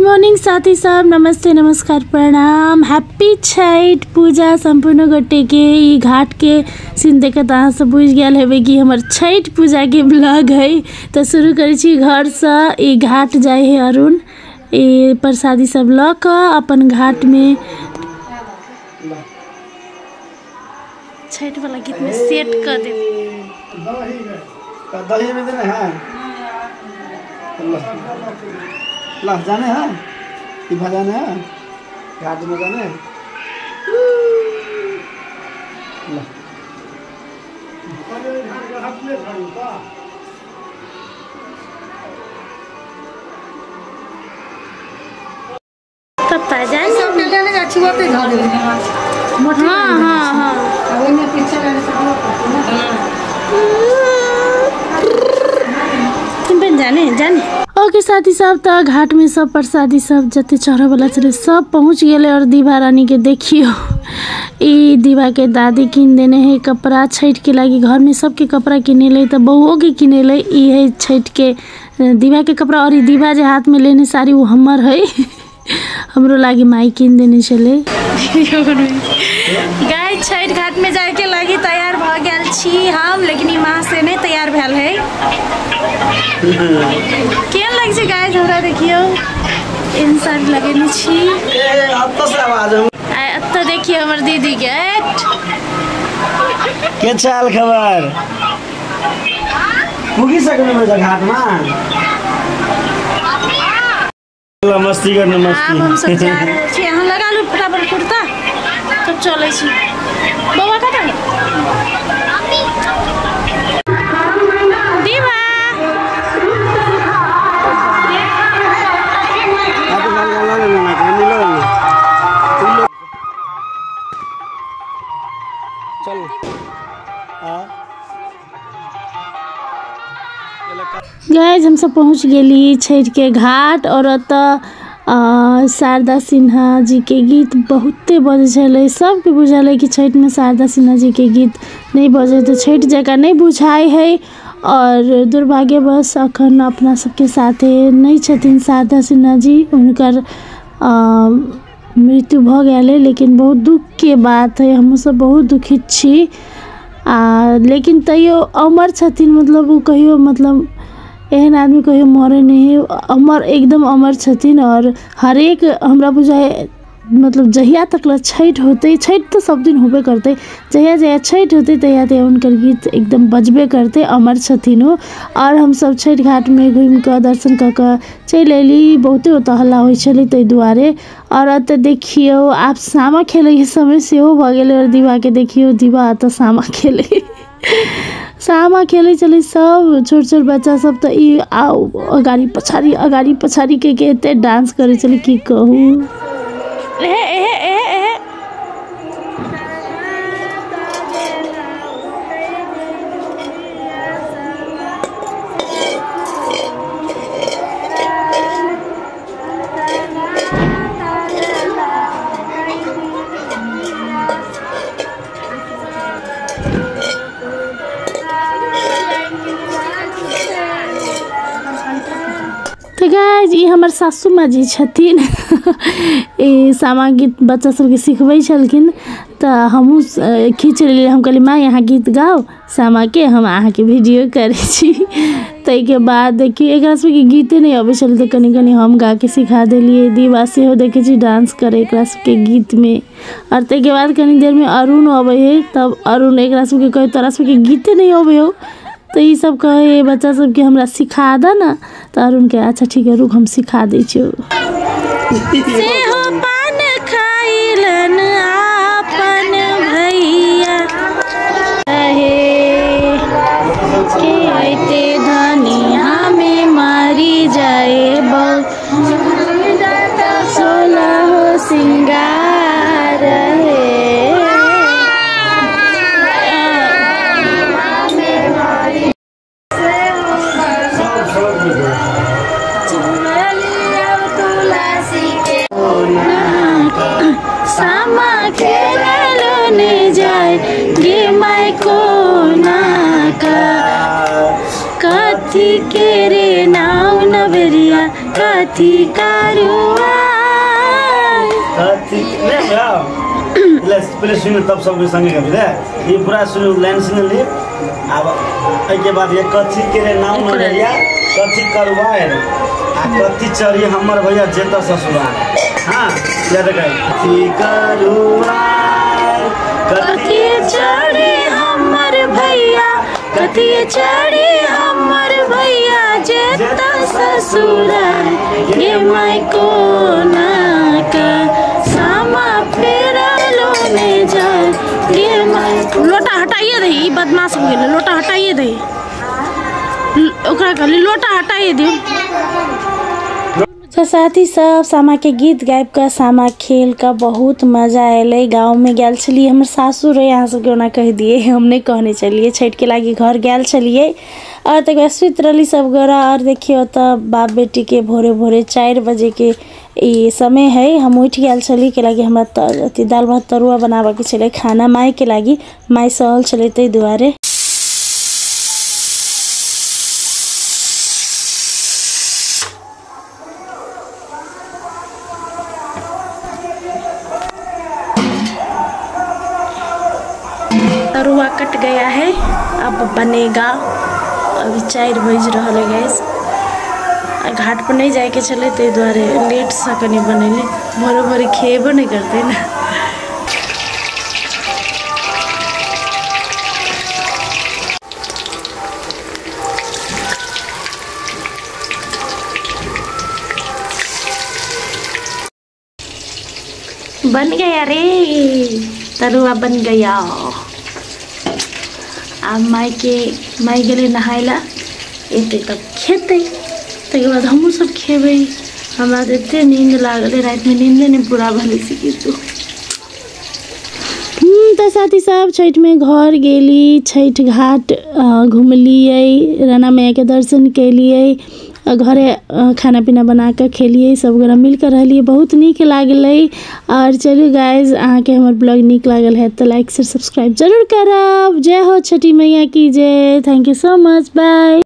Morning साथी सब, नमस्ते, नमस्कार, प्रणाम। हैप्पी छठ पूजा सम्पूर्ण गोटे के। ई घाट के सीन देख के अहाँ सब बुझि गेल हेबै कि हमर छठ पूजा के ब्लॉग है। तो शुरू करै छी घर से। ई घाट जाय है अरुण, ई प्रसादी सब लऽ कऽ अपन घाट में छठ वाला गीत में सेट कर दे। दही में देने हैं, ला जाने हैं, इभा जाने हैं, घाट में जाने हैं। ला पप्पा जाने सब जाने अच्छी बात है। हाँ हाँ हाँ तुम पण जाने जाने। ओके साथी सब, तो घाट में सब प्रसादी सब जते चढ़े वाला छलै सब पहुँच गेलै। और दीवा रानी के देखियो, ई दीवा के दादी किन देने है कपड़ा छठ के लागी। घर में सबके कपड़ा किनेलै तो बउओ के किनेलै। ई है छठ के दीवा के कपड़ा। और ई दीवा जे हाथ में लेने साड़ी वो हमर है, हमरो लागी माई किन देने छलै। गाय छठ घाट में जाए के लागी तैयार भ गेल छी हम, लेकिन ई माँ से नहीं तैयार भेल है। केहन लग छै गाय हमरा देखियो, इंसान लगेने छी। आ एतऽ देखियो हमर दीदी के के चाल खबर पुगी सकने में घाट में मस्ती करना मस्ती। हम सब जा रहल छी, अहाँ लगा लू फटाफट कुर्ता तब चलै छी। बौआ कतऽ है? दीवा गाइस हम सब पहुँच गेली छठ के घाट। और ओतऽ शारदा सिन्हा जी के गीत बहुते बजै छलै। सबके बुझल है कि छठ में शारदा सिन्हा जी के गीत नहीं बजै तो छठ जकाँ नहीं बुझाइ है। और दुर्भाग्यवश अखन अपना सबके साथे नहीं छथिन शारदा सिन्हा जी, हुनकर मृत्यु भऽ गेल है। लेकिन बहुत दुख के बात है, हमहूँ सब बहुत दुखित छी। आ लेकिन तैयो अमर छथिन, मतलब ओ कहियो मतलब एहन आदमी कहियो मरे नहीं, अमर एकदम अमर छथिन। और हरेक हमरा बुझाइ मतलब जहिया तक ला छठि होतै, छठि तऽ सब दिन होबे करतै, जहिया जहिया छठि होतै तहिया तहिया हुनकर गीत एकदम बजबे करतै, अमर छथिन ओ। और हमसब छठि घाटमे घुमि कऽ दर्शन कऽ कऽ चलि अयली। बहुते ओतऽ हल्ला होइ छलै ताहि दुआरे। और एतऽ देखियौ आब सामा खेलैके समय सेहो भऽ गेलै। और दीवाके देखियौ, दीवा एतऽ सामा खेलै सामा खेलै छलै सब छोट छोट बच्चा सब। तऽ ई आउ अगाड़ी पछाड़ी के एते डांस करै छलै की कहू। एहे एहे एहे एहे तो गाइस ई हमर सासू माँ जी छथिन, ई सामा गीत बच्चा सबके सिखबै छलखिन। तऽ हमहूँ खींच लेलियै, हम कहलियै माँ अहाँ गीत गाउ सामाके, हम अहाँके वीडियो करै छी। ताहिके बाद देखियौ एकरा सबके गीते नहि अबै छलै तऽ कनि कनि हम गाके सिखा देलियै। दीवा सेहो देखै छी डांस करै एकरा सबके गीतमे। और ताहिके बाद कनि देरमे अरुण अबै है, तब अरुण एकरा सबके कहै तोरा सबके गीते नहि अबै हौ, तऽ ई सब कहै बच्चा सबके हमरा सिखा दे ना। तऽ अरुण के अच्छा ठीक है रुक हम सिखा दै छियौ। सेहो पान खाइलन आपन भैया हे के अइते धनी हमें मारी जाए बौ सोलह सिंगार हे। सामा खेललो ने जाए गे my कोना का कथी के रे नाव नवरिया कथी करुआ कथी ले पहले सुन तब सबके संगे गाबी रे। ई पूरा सुन लाइन सुन ली। अब एहि के बाद ये कथी के रे नाम नरिया कथी करुआ आ कथी चढ़ी हमर भैया जेता ससुराल। हाँ याद कर कथी करुआ कथी चढ़ी हमर भैया कथी चढ़ी हमर भैया जेता ससुराल ये my कोना का सामा फेरलो में जाए ये my. लोटा हटाइए दही, ई बदमाश हो गेलै। लोटा हटाइए दही, ओकरा कहली लोटा हटाइए दे। तो साथी सब सामा के गीत गाबि कऽ सामा खेल कऽ बहुत मजा एलै। गाँवमे गेल छलियै, हमर सासुर रहे, अहाँ सबके ओना कहि दियै, हम नहि कहने छलियै। छठिके लागि घर गेल छलियै और तकर बाद सुति रहली सब गोरा। और देखियौ ओतऽ बाप बेटीके भोरे भोरे 4 बजेके ई समय है। हम उठि गेल छली कैलाकि हमरा अथी दालि भात तरुआ बनाबऽके छलै खाना मायके लागि, माय सहल छलै ताहि दुआरे। तरुआ कट गया है, अब बनेगा। अभी 4 बज रहा है गैस। घाट पर नहीं जाके चले ताहि दुआरे लेटसँ कनि बनेली, भोरे भोरे खेबो नहीं करते ना। बन गया रे तरुआ, बन गया। आब मायके माय गेलै नहाय ला, एतै तब खेतै, तकर बाद हमहूँ सब खेबै। हमरा तऽ एते नींद लागल, रातिमे नींदे नहि पूरा भेलै से किछु। तऽ साथी सब छठिमे घर गेली, छठि घाट घुमलियै, राणा मैयाके दर्शन केलियै, घरे खाना पीना बना कऽ खेलियै, सब गोरा मिल कऽ रहलियै, बहुत नीक लागलै। और चलू गाइज, अहाँके हमर ब्लॉग नीक लागल है तऽ लाइक शेयर सब्सक्राइब जरूर करब। जय हो छठी मैया की जय। Thank you so much, bye.